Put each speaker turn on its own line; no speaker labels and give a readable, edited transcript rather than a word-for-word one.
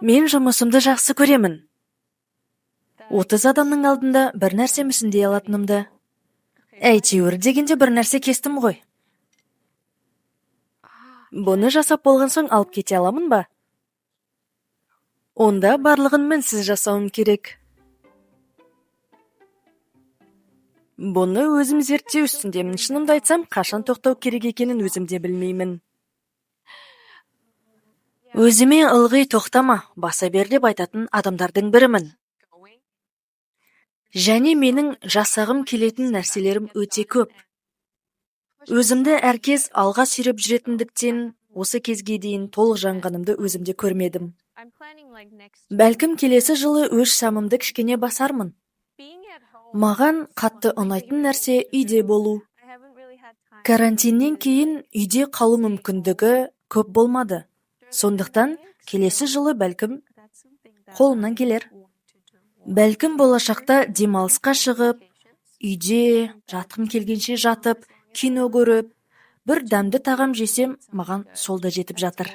Мен жұмысымды жақсы көремін. 30 адамның алдында бір нәрсе мүсіндей алатынымды. Әйтеуір дегенде бір нәрсе кестім ғой. Бұны жасап болған соң алып кете аламын ба? Онда барлығын мінсіз жасауым керек. Бұны өзім зерттеу үстіндемін. Шынымды айтсам, қашан тоқтау керек екенін өзім де білмеймін. Өзіме ылғи тоқтама, баса бер деп айтатын адамдардың бірімін. Және менің жасағым келетін нәрселерім өте көп. Өзімді әркез алға сүйреп жүретіндіктен, осы кезге дейін толық жанғанымды өзім де көрмедім. Бәлкім, келесі жылы өз шамымды кішкене басармын. Маған қатты ұнайтын нәрсе үйде болу. Карантиннен кейін үйде қалу мүмкіндігі көп болмады. Сондықтан келесі жылы, бәлкім, қолымнан келер. Бәлкім, болашақта демалысқа шығып, үйде жатқым келгенше жатып, кино көріп, бір дәмді тағам жесем, маған сол да жетіп жатыр.